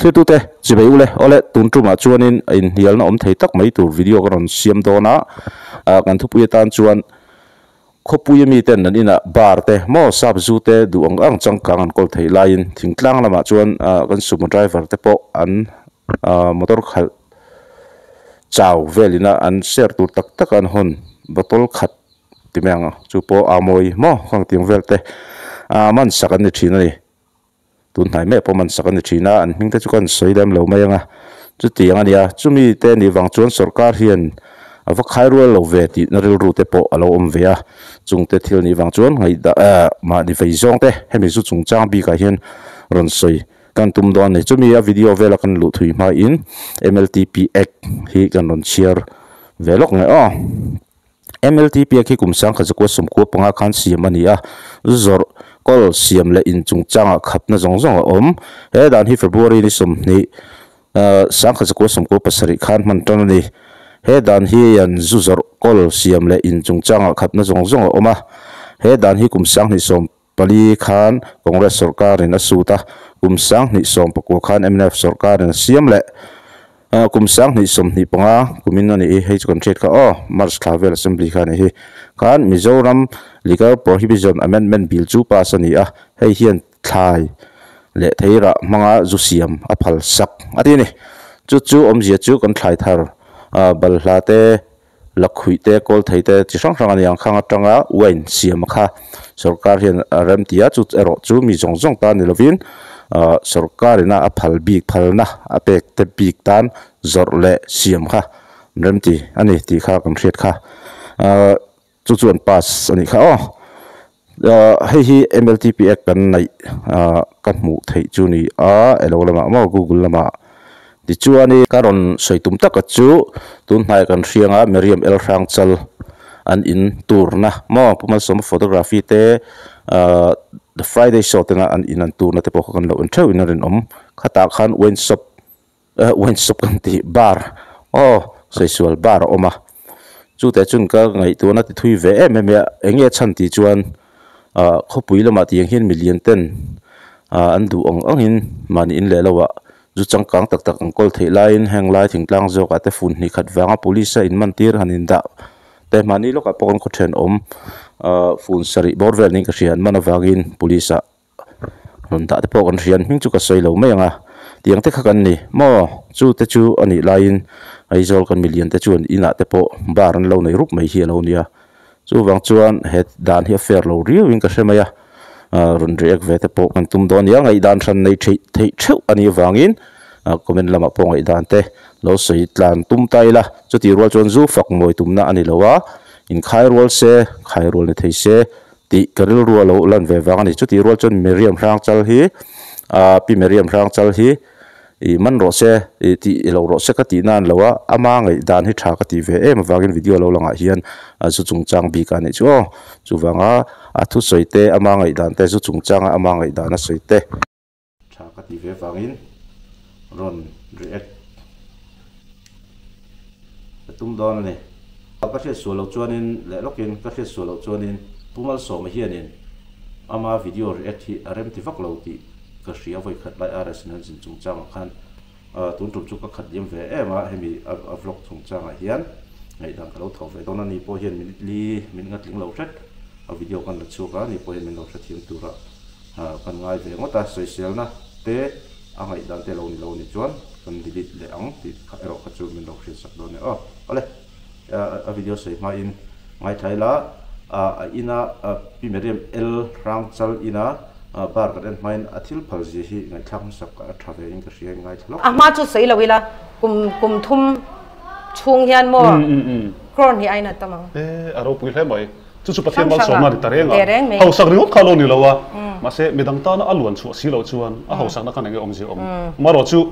Thlirtute, chibei ule, awle, tun tumah chuanin a inhnialna awm thei tak mai tur video ka rawn siam dawn a, kan thupui atan chuan khawpui ami ten an inah bar te, maw sap zu te duh ang ang changkang an kawl theih laiin thingtlang lamah chuan kan sumo driver te pawh an motor khalh chau velina an share tur tak tak an hawn bottle khat ti mai ang chu pawh a mawi maw khang tiang vel te man sak an ni thin a ni. Tun hnai mek pawh man sak a ni thin a, an hming te chu kan sawi lem lo mai ang a, chutiang a nia, chumi te nih vang chuan sorkar hian a va khai rual lo ve tihna rilru te pawh a lo awm ve a, chung te thil nih vang chuan ngaihdah eh mahni vei zawng te hemi zu chungchang bikah hian rawn sawi kan tum dawn a ni. Chumi a video vela kan luh thui hmain MLTP Act hi kan rawn chhiar ve lawk nge aw. MLTP khi kum 1965 khan siam a ni a, zawrh, kawl, siam leh in chungchangah khapna zawng zawng a awm. He dan hi February ni 20, 1997 khan hman tan a ni. He dan hian zu zawrh, kawl, siam leh in chungchangah khapna zawng zawng a awm a. He dan hi kum 2014 khan Congress sorkarin a sut a, kum 2019 khan mnf sorkarin a siam leh. Kum 2025 kumin a nih hi, hei chu kan hriat kha aw, March thla vel Assembly kha a nih hi, khan Mizoram Liquor Prohibition Amendment Bill chu pass a ni a, hei hian thlai leh theirah hmanga zu siam a phal sak a ti a ni. Chu chu awmzia chu kan thlai thar balhla te, lakhuih te, kawl thei te chi hrang hrang a ni ang khang atanga wine siam kha sorkar hian a rem ti a, chu erawh chu mi zawng zawng tan ni lovin ah sorkar ina a phal bik phalna a pek te bik tan zawrh leh siam kha an rem ti a ni tih kha kan hriat kha ah chu chu an pass a nih kha aw ah hei hi M_L_T_P act kan neih ah ka hmuh theih chu ni a elo lamah maw google lamah. Tichuan ka rawn sawi tum taka chu tun hnaiah kan hriang a Miriam El Hrangchal an in turna maw Pu Malsawma photography te ahh The Friday Show tena an in an turna te pawh kha kan lo en theuh in a rinawm. Khatah khan wine shop eh wine shop kan tih bar aw saisual bar a awm a chutah chuan ka ngaihtuahna ti thui ve em em a eng nge chhan tih chuan ah khawpui lamah tiang hian milian ten ah an duh ang angin mahni in leh lo ah Zu changkang tak tak an kawl theih laiin heng lai thingtlang zawkah te fun hnih khat vanga police a inmantir han indah te mahni lawkah pawh kan khaw thenawm ahh fun sarih bawr vel niin ka hria an man avangin police ah rawn dah te pawh kan hria an hming chu ka sawi lo mai ang a tiang te kha kan ni maw chu te chu a nih laiin Aizawl kan milian te chuan inah te pawh bar an lo nei rup mai hi a lo nia. Chuvang chuan he dan hi a fair lo riauin ka hre mai a, rawn react ve te pawh kan tum dawn a nia, ngaihdan hran nei theih theih theuh a nih avangin comment lamah pawh ngaihdan te lo sawi tlan tum ta ila, chutih rual chuan zu fak mawi tumna a ni lo a, inkhai rual se, khai rual ni thei se tih ka rilru a lo lan ve vang a ni. Chutih rual chuan Miriam Hrangchal hi, Pi Miriam Hrangchal hi Ih man rawh se, ih tih ilo rawh se ka tih nan lo a, ama ngaih dan hi tha ka tih ve em avangin video lo langah hian zu chungchang bik a nih chu aw. Chuvanga a thusawi te ama ngaih dan te zu chungchanga ama ngaih dan a sawi te. Tha ka tih ve avangin rawn react ka tum dawn a ni. Ka hriat sual loh chuanin leh lawkin ka hriat sual loh chuanin Pu Malsawma hianin ama video react hi a rem ti vak lo tih Ka hria vawi khat lai RS in an zin chungchangah khan tun tum chu ka khat diam ve em a, hemi a vlog chungchangah hian ngaihdan ka lo tho ve dawn a, ni pawh hian minute li min nga tling lo hret a video kan la chhuak a, ni pawh hian min lo hrethiam tura kan ngai ve ngawt a, sawiselna te a ngaihdan te lo ni lo a nih chuan kan delete leh ang tih kha erawh kha chu min lo hriatsak dawn e aw. Awle a video sawi hmain ngaithla ila a ina Pi Meriam El Hrangchal ina bar kan en hmain a thil phal zia hi ngaihthlak hmasak a tha ve in ka hria in ngaithla lawk. A hma chu sawi lo ila kum kum thum chhung hian maw crore hnih ain a tam ang. E a ropui hle mai. Chu chu Pathian malsawmna a ni ta reng a. Hausak ringawt kha lo ni lo a, mahse midang tana a luan chhuah si loh chuan a hausakna khan enge awmzia awm. Amaherawh chu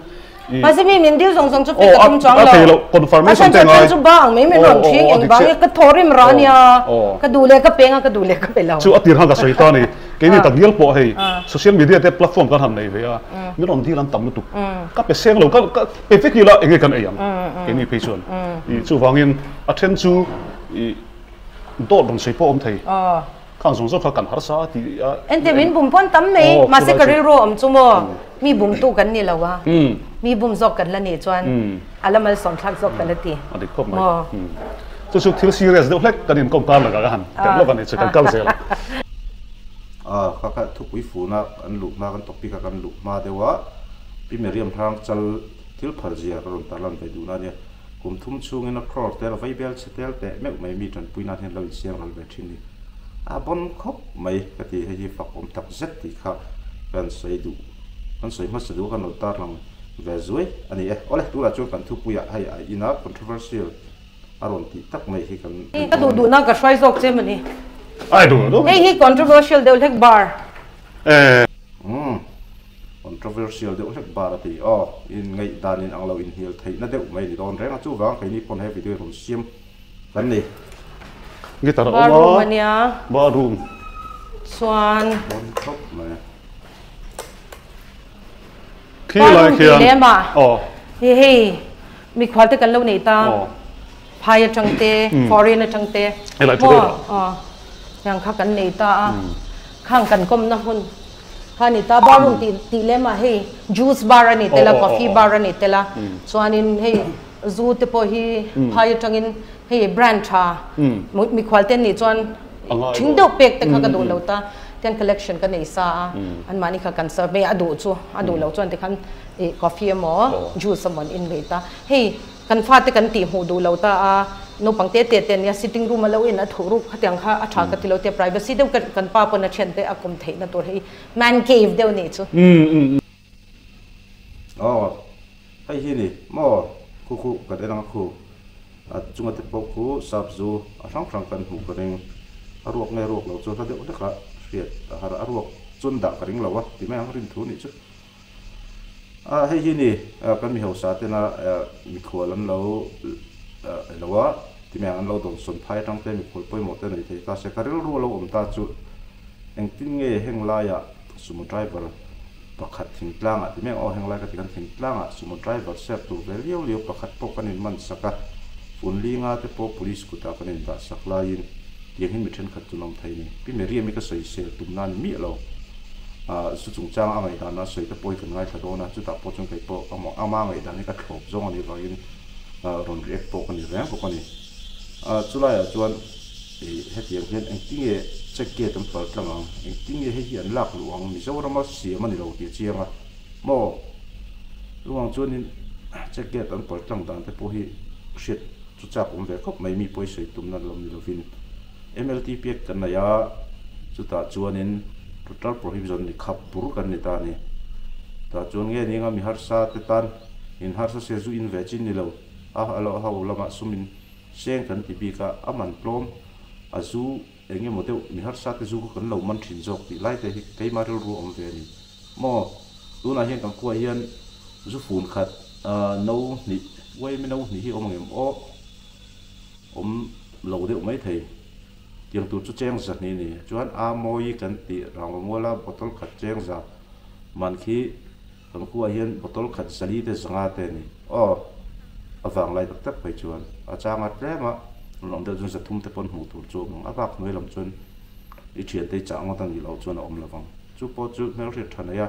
Mahse mi min dil zawng zawng chu pe ka tum chuang lo. A chhan chu a then chu ba ang mai min rawn thing eng vang nge ka thaw rim rah ania ka duh leh ka peng a ka duh leh ka pe lo. Chu a tir khan ka sawi ta a ni. Keini tak ngial pawh hei social media te platform kan han nei ve a, min rawn dil an tam lutuk. Ka pe seng lo, ka pe vek ila eng nge kan ei ang keini phei chuan. Chuvangin a then chu dawt rawn sawi pawh a awm thei. Khang zawng zawng kha kan harsa a ti a. Engti min bum pawn tam mai, mahse ka rilru a awm chu maw, mi bumtu kan ni lo a, mi bum zawk kan la nih chuan a la malsawm thlak zawk ka la ti. A dik khawp mai. Chu chu thil serious deuh hlek kan inkawm kar lakah ka han telh lawk a ni chu kan kal zel a. Kha kha thupui funa kan luh hma kan topic a kan luh hma deuh a, Pi Miriam Hrang chal thil phal zia ka rawn tarlan ve duhna a nia. Kum thum chhungin a crore tel vai bel chhe tel teh meuh mai mi tanpui nan hian lo insiam ral ve thin ni. A bon khawp mai ka ti, hei hi fak awm tak zet tih kha kan sawi duh, kan sawi hmasa duh a kan lo tarlang ve zuai a ni e. Awle, tunah chuan kan thupuiah hei a ina controversial a rawn tih tak mai hi kan Ka duh duhna ka hruai zawk che mawni. Ai duh duh. Hei hi controversial deuh hlek bar. Eh. Umm. Controversial deuh hlek bar a ti. Aw, in ngaihdan in ang lo inhnial theihna deuh mai a ni dawn reng a, chuvang keini pawn he video hi rawn siam kan ni. Guitar a awm a. Bar room a nia. Bar room. Chuan. Dawn khawp mai. Khi lai khian. Bar room tih lem a. Aw. Hei hei mikhual te kan lo nei ta. Aw. Phai atang te, foreign atang te. Helai thu deuh. Aw. Heng kha kan nei ta a. Khang kan kawmna hmun. Kha ni ta bar room tih tih lem ah hei juice bar a ni tel a coffee bar a ni tel a chuanin hei zu te pawh hi phai atangin hei brand tha mikhual te an nih chuan thing deuh pek te kha ka duh lo ta tian collection ka nei sa a anmahni kha kan serve mai a duh chu a duh lo chuan tikhan ih coffee emaw juice emaw an in mai ta hei. Kan fate kan tih hmuh duh lo ta a, naupang te te te ania sitting room a lo in a thuh ruk khatiang kha a tha ka ti lo tia privacy deuh ka kan pa pawn a thian te a kawm theih na tur hei man cave deuh nih chu. Aw hei hi ni maw khu khu kan en ang a khu a chunga te pawh khu sap zu a hrang hrang kan hmuh ka ring a ruak nge ruak lo chu hla deuh hlek a hriat a har a ruak chuan dah ka ring lo a ti mai ang rin thu nih chu. Ah hei hi ni kan mi hausa tena mikhual an lo lo a ti mai ang an lo dawnsawn phai atang te mikhual pawimawh te nei thei ta se ka rilru a lo awm ta chu engtin nge heng laiah sumo driver pakhat thingtlangah ti mai ang aw heng lai ka ti khan thingtlangah sumo driver serh tur ve liau liau pakhat pawh kan in man sak a phun linga te pawh police kutah kan in dah sak laiin tiang hi mi thenkhat chu an awm thei a ni Pi Miriam-i ka sawisel tumna a ni miah lo. Ah, zu chungchang a ngaihdan a sawi te pawh hi kan ngaithla dawn a, chutah pawh chuan kei pawh amah ama ngaihdan hi ka thlawp zawng a nih vangin ah rawn react pawh ka ni reng bawk a ni. Ah, chulaiah chuan ih hetiang hian engtinge check gate an pal tlang ang, engtinge hei hi an lak luh ang, Mizorama siam a ni lo tih a chiang a, maw? Chuvang chuanin check gate an pal tlang dan te pawh hi hriat chu chak awm ve khawp mai, mi pawi sawi tumna lam ni lovin. MLTP a kan nei a, chutah chuanin total prohibition ni khap bur kan ni ta a ni. Tah chuan nge nia mi harsa te tan in harsa se zu in ve chin ni lo a, a lo ho lamah sum in seng kan ti bik a, a man tlawm a zu eng emaw deuh mi harsa te zu kha kan lo man thin zawk tih lai te hi keima rilru a awm ve a ni. Maw tunah hian kan khuaah hian zu fun khat no hnih uaimi no hnih hi a awm ang em aw. Awm lo deuh mai thei. Tiang tur chu cheng za hnih a ni. Chuan a mawi kan tih rangva muala bottle khat cheng za man khi kan khuaah hian bottle khat zali te zanga te a ni. Aw, a vang lai tak tak phei chuan a changa tlem a rawn awm deuh chuan za thum te pawn hmuh tur chu a awm ang. A bak hnuai lam chuan i thiante i chah ngawt a nih loh chuan a awm lo vang. Chu pawh chu hmelhriat tha neia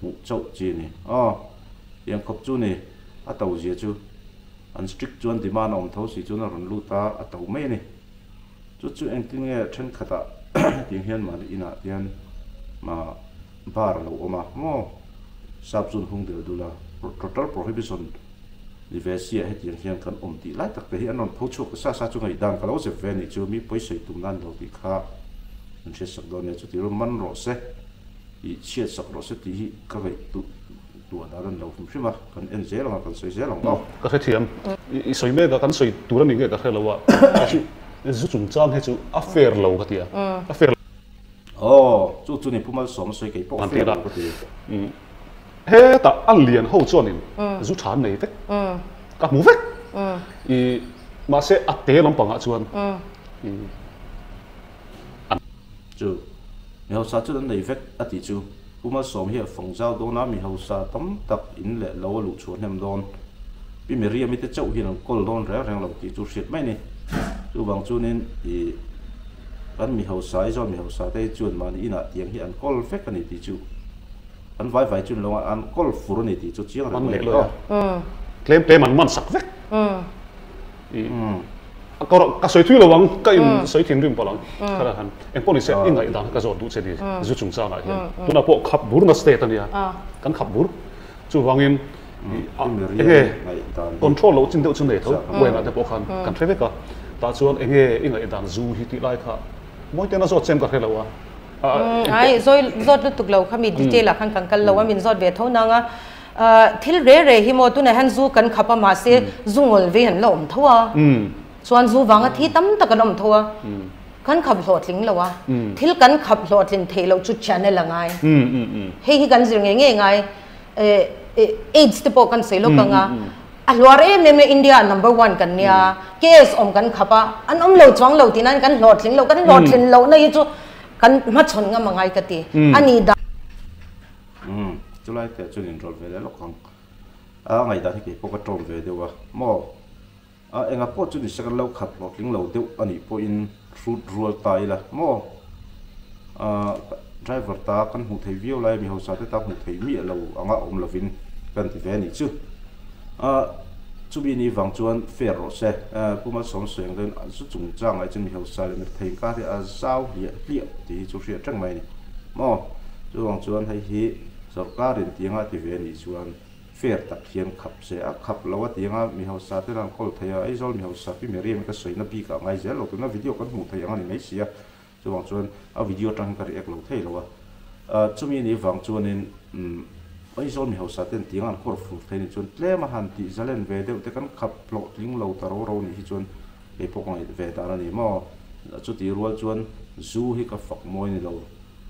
hmuh chauh chi a ni. Aw, tiang khawp chu ni a to zia chu. An strict chuan demand a awm tho si chuan a rawn lut a, a to mai a ni. Chu chu engtin nge thenkhatah hetiang hian mahni inah hian mah bar a lo awm a maw? Sap chuan hung del dul a, total prohibition ni ve sia hetiang hian kan awm tih lai tak te hi an rawn pho chhuak ta sa sa chu ngaihdan ka lo zep ve a nih chu mi pawisawi tum nan lo tih kha an hriatsak dawn nia chuti ru man rawh se ih chhiatsak rawh se tih hi ka ngaihtuah Tuah dan an lo hrim hrim a, kan en zel ang a, kan sawi zel ang aw. Ka hrethiam. I sawi mek a, kan sawi tur a ni nge ka hre lo a, chu zu chungchang hi chu a fair lo ka ti a, a fair lo. Aw, chu chu ni Pu Malsawma sawi kei pawh a fair lo ka ti. Hetah a lian ho chuanin zu tha an nei vek, ka hmu vek. I mahse a te lampangah chuan i an. Chu, mi hausa chuan an nei vek a tih chu. Pu Malsawm hi a fawng zau dawn a, mi hausa tam tak in leh lo a luh chhuah hnem dawn. Pi Miriam-i te chauh hian an kawl dawn reng reng lo tih chu hriat mai a ni. Chuvang chuanin i Kan mi hausa Aizawl mi hausa te hi chuan mahni inah tiang hi an kawl vek a ni tih chu an vai vai chu ni lo a, an kawl fur a ni tih chu chiang reng mai a ni aw. Tlem tlem an man sak vek. Ka sawi thui lo ang, ka in sawi thinrim palh ang. Kha han engpawh ni se i ngaihdan kha ka zawt duh che ni zu chungchangah hian. Tunah pawh khap burna state a nia, kan khap bur. Chuvangin enge control loh chin deuh chu nei tho Wayne-ah te pawh khan kan hre vek a. Tah chuan enge i ngaihdan zu hi tih lai kha mawi tena zawt chem ka hre lo a. Ai zawt lutuk lo kha mi detail ah khan kan kal lo a, min zawt ve tho nang a. Thil re re hi maw tunah hian zu kan khap a mahse zu ngawl vei an la awm tho a chuan zu vanga thi tam tak an awm tho a kan khap hlawhtling lo a thil kan khap hlawhtlin theih loh chu channel a ngai hei hi kan zir ngei ngei ngai AIDS te pawh kan sawi lawk ang a a hluar em em e India ah number one kan nia case awm kan khap a an awm lo chuang lo tih nan kan hlawhtling lo kan hlawhtlin lohna hi chu kan hmachhawn ngam a ngai ka ti a ni dan Umm, chulai te chuan inrawlh ve leh lawk ang. A ngaihdan hi keipawh ka tawm ve deuh a, maw? A enga pawh chu ni se kan lo khat hlawhtling lo deuh a nih pawhin hrut rual ta ila, maw? A driver ta kan hmuh thei viau lai mi hausa te ta hmuh thei miah lo anga awm lovin kan ti ve a nih chu. A chumi ni vang chuan fair rawh se, Pu Malsawm sawi ang deuhin zu chungchangah hi chuan mi hausa leh mirethei inkar hi a zau hliah hliah tih hi chu hriat reng mai a ni. Maw? Chuvang chuan hei hi sorkarin tianga a ti ve a nih chuan fair tak hian khap se a khap lo a tianga mi hausa ten an kawl thei a, Aizawl mi hausa Pi Miriam ka sawina bikah ngai zel lo tuna video kan hmuh theih ang a ni mai si a, chuvang chuan a video atang hian ka react lo thei lo a. Chumi nih vang chuanin Aizawl mi hausa ten tianga an kawl fur thei a nih chuan tlem a han tih zalen ve deuh te kan khap hlawhtling lo ta ro ro nih hi chuan kei pawh ka ngaih ve dan a ni maw? Chutih rual chuan zu hi ka fak mawi ni lo.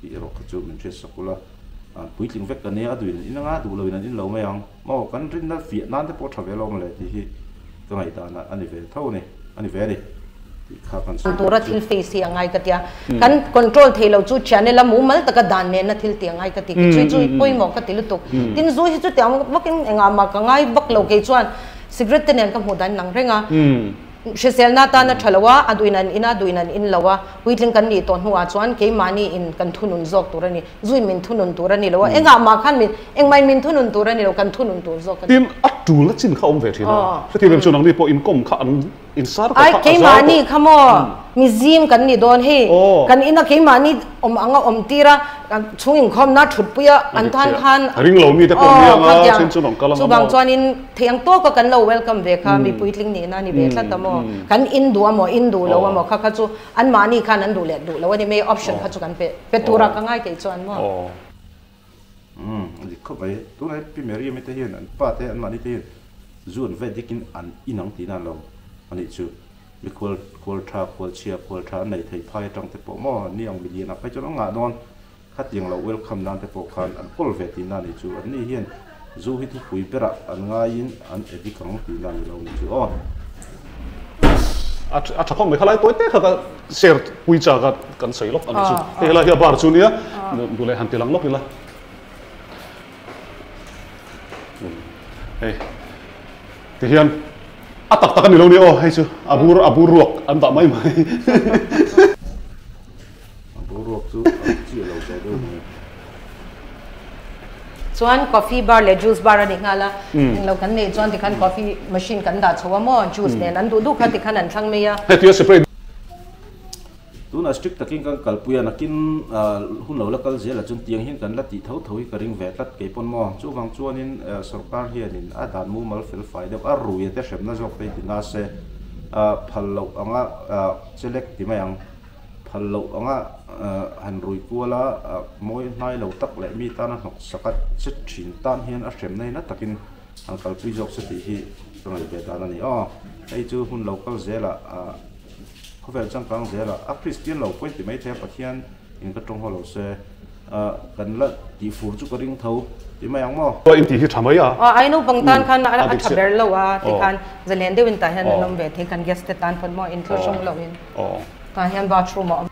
Tih erawh kha chu min hriat sak ula, puitling vek ka nia, a duhin an in anga, duh loin an in lo mai ang. Maw, kan rinna fiah nan te pawh a tha ve lo maw le tih hi ka ngaihdan a ni ve tho a ni, a ni ve a ni tih kha kan sawi Tura thil face hi a ngai ka tia, kan control thei lo chu channel a mumal taka dan nena thil tih a ngai ka ti, chui chui pawimawh ka ti lutuk. Tin zu hi chu tiang vakin engah mah ka ngai vak lo kei chuan cigarette te nen ka hmuh dan nang reng a. Hriselna atan a tha lo a, a duhin an in a, duhin an in lo a. Puitling kan nih tawh hnuah chuan keimahni in kan thunun zawk tur a ni. Zuin min thunun tur a ni lo a, engah mah khan min, engmah in min thunun tur a ni lo, kan thunun tur zawk a ni. Tin, a tul a chin kha awm ve thin a. Hetiang em chu nangni pawh inkawm kha an insar kha a zau tawh. Ai, keimahni kha maw, mizim kan ni dawn hei. Kan ina keimahni awm anga awm tir a, chhung inkhawmna thutpui a, an tan khan. Ring lo mi te pawh ni anga, then chu an kal anga maw. Chuvang chuanin Thei ang tawka kan lo welcome ve kha mi puitling nihna a ni ve tlat a maw? Kan in duh a maw, in duh lo a maw kha kha chu anmahni khan an duh leh duh lo a ni mai, option kha chu kan pe pe tura ka ngai kei chuan maw? Umm a dik khawp mai. Tunah hian Pi Miriam-i te hian an pa te anmahni te hian zu an vet dikin an in ang tihna an lo a nih chu. Mi khual khual tha khual chhia khual tha an nei thei phai atang te pawh maw ni ang milian ah phei chuan an ngah dawn. Khatiang lo welcome nan te pawh khan an kawl ve tihna a nih chu. Anni hian zu hi thupui berah an ngaiin an addict ang tihna a ni lo ni chu aw. A tha khawp mai kha lai tawi te kha ka share pui cha ka kan sawi lawk a nih chu. Hei helai hi a bar chu nia duh leh han ti lang lawk ila. Hei ti hian a tak tak a ni lo nia aw hei chu a bur a bur ruak an dah mai mai. A boruak chu a chiah lo ve deuh mai. Chuan coffee bar leh juice bar a ni nghal a, englo kan neih chuan tikhan coffee machine kan dah chho a maw, juice nen an duh duh kha tikhan an thlang mai a. Hetia separate. Tunah strict takin kan kalpui a, nakin hun lo la kal zel ah chuan tiang hian kan la tih tho tho hi ka ring ve tlat kei pawn maw. Chuvang chuanin sorkar hianin a dan mumal fel fai deuh a rui a te hremna zawk te hi ti na se phal loh anga chelek ti mai ang. Phal loh anga han rui kual a, mawi hnai lo tak leh mi tana hnawk sak a che thin tan hian a hremna hi na takin han kalpui zawk se tih hi ka ngaih ve dan a ni aw. Hei chu hun lo kal zelah khawvel changkang zelah a Kristian lo pawhin ti maithei a Pathian in ka tawng haw lo se kan la tih fur chu ka ring tho ti mai ang maw? Aw in tih hi tha mai a. Aw ai naupang tan khan a tha ber lo a tikhan zalen deuhin tah hian an awm ve thei kan guest te tan pawn maw inthlahrung lohin. Tah hian bathroom a awm.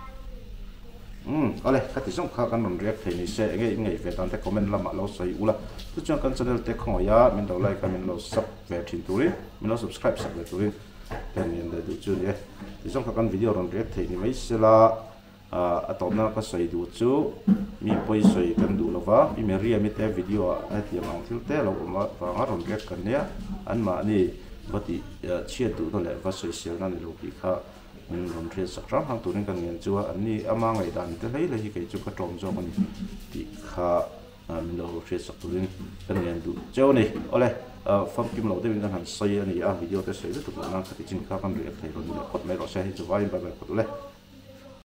Umm awle ka ti zawng kha kan rawn react thei ni se enge in ngaih ve dan te comment lamah lo sawi ula chu chuan kan channel te khawngaih a min lo like a min lo sub ve thin turin min lo subscribe sak ve turin ten min leh duh chu ni e ti zawng kha kan video rawn react thei ni mai sela. A tawpna ka sawi duh chu mi pawi sawi kan duh lova, Pi Miriam-i te video ah hetiang ang thil te lo awm avanga rawn react kan nia, anmahni va tih chhiat duhna leh va sawiselna ni lo tih kha min rawn hriat sak hrang hrang turin kan ngen chu a, anni ama ngaihdan te hlei hlei hi kei chu ka tawm zawk a ni tih kha min lo hriat sak turin kan ngen duh cheu a ni. Awle, famkim loh deuhin kan han sawi a ni a, video te sawi lutuk loh nan khati chin kha kan react thei lo ni leh phawt mai rawh se, hei chu vaiin bye bye phawt ule.